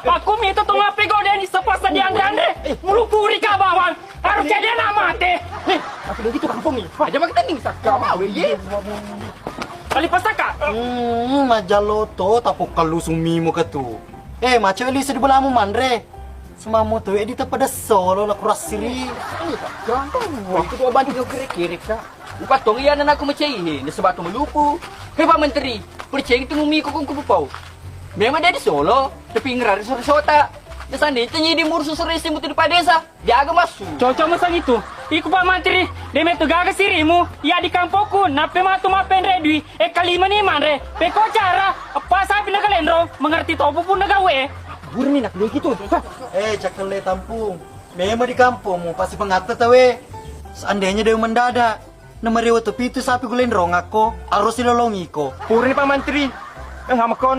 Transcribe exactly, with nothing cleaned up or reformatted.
Pakku mitu tu ngape godeni sepasa dianre-anre. Mulupuri ka bawang. Harus jadi anak mate. Hei, aku begitu kampung ni. Aja makan tanding sakka mau ye. Kali pasaka. Hmm, majaloto tapuk kalusung mimo ketu. Eh, mace li sedibelamu manre. Semamo tu edi tepada solo la kurasiri. Gampang. Itu dua banting kiri-kiri ka. Upattong iya anakku macai he, nasaba tu malupu. He Pak Menteri, percaya itu mumi ko kongku pupau. Memang dia di Solo, tapi ngerari sore sota. Desane itu nyidi mursu sore simu tu di padesa. Jaga masu. Cocok masang itu. Iku Pak Mantri, de metu gaga sirimu. Iya di kampokku, nappe matu mappenre dui. E kalima ni manre. Peko cara, apa sapi naga lenro, mengerti topu pun naga we. Burni nak dui gitu. Eh, cakelle tampung. Memang di kampungmu pasti pengatta tawe. Seandainya dewe mendadak, na marewa tu pitu sapi gulenrong akko, aro silolongiko. Purani Pak Mantri. Eh, hamakko